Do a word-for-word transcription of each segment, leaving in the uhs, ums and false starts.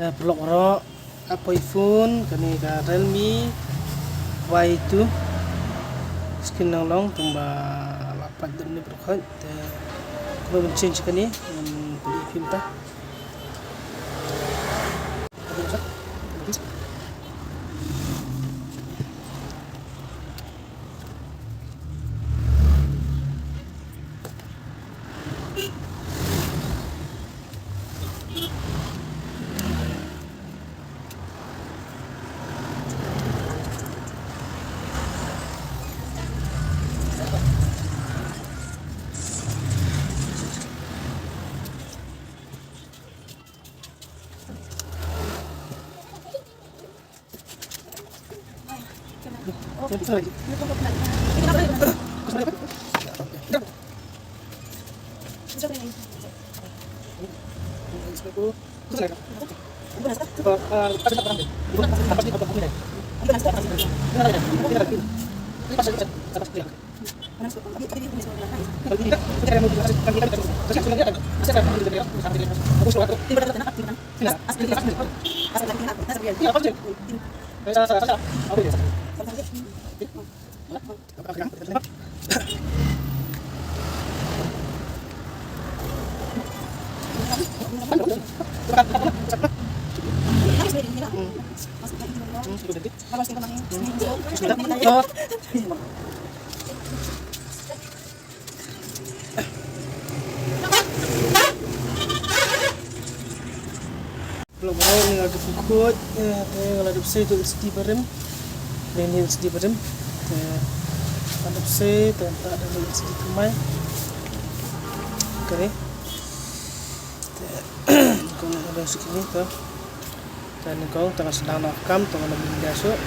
Paralok baroh, Apple phone, kane ka Realme Y two. Skin nang long tang ba la pat dum ne brukhat. Te ko ban change kane, ban pynlong phim ta. Paralok baroh, nga la dep khuid, eh, te nga la dep sei tu L C D barim. Ni ni L C D barim. Te nga la dep sei, te ta da L C D thymmai. Okay. Te kong nga dep sei kini tu. Te ni kong, te nga sdang noh kam, te nga la mynta shuh.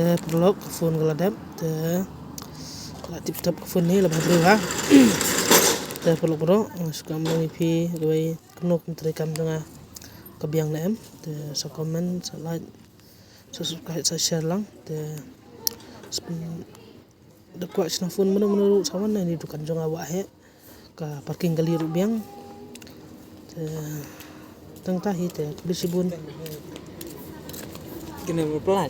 Te paralok, ka phone ka la dep, te la tip tap ka phone hi, la bha briew ha. Te paralok baroh, nga shu kam long ïa phi kawei kumno kum treikam jong nga ka biang ne em. Te sa comment, sa like, sa subscribe, sa share lang. Te da kwah shna phone mano mano ruh sa wan na ine i dukan jong nga, wah heh. Ka parking kali ruh biang. Te tang ta hi te, khublei shibun. Kine reply.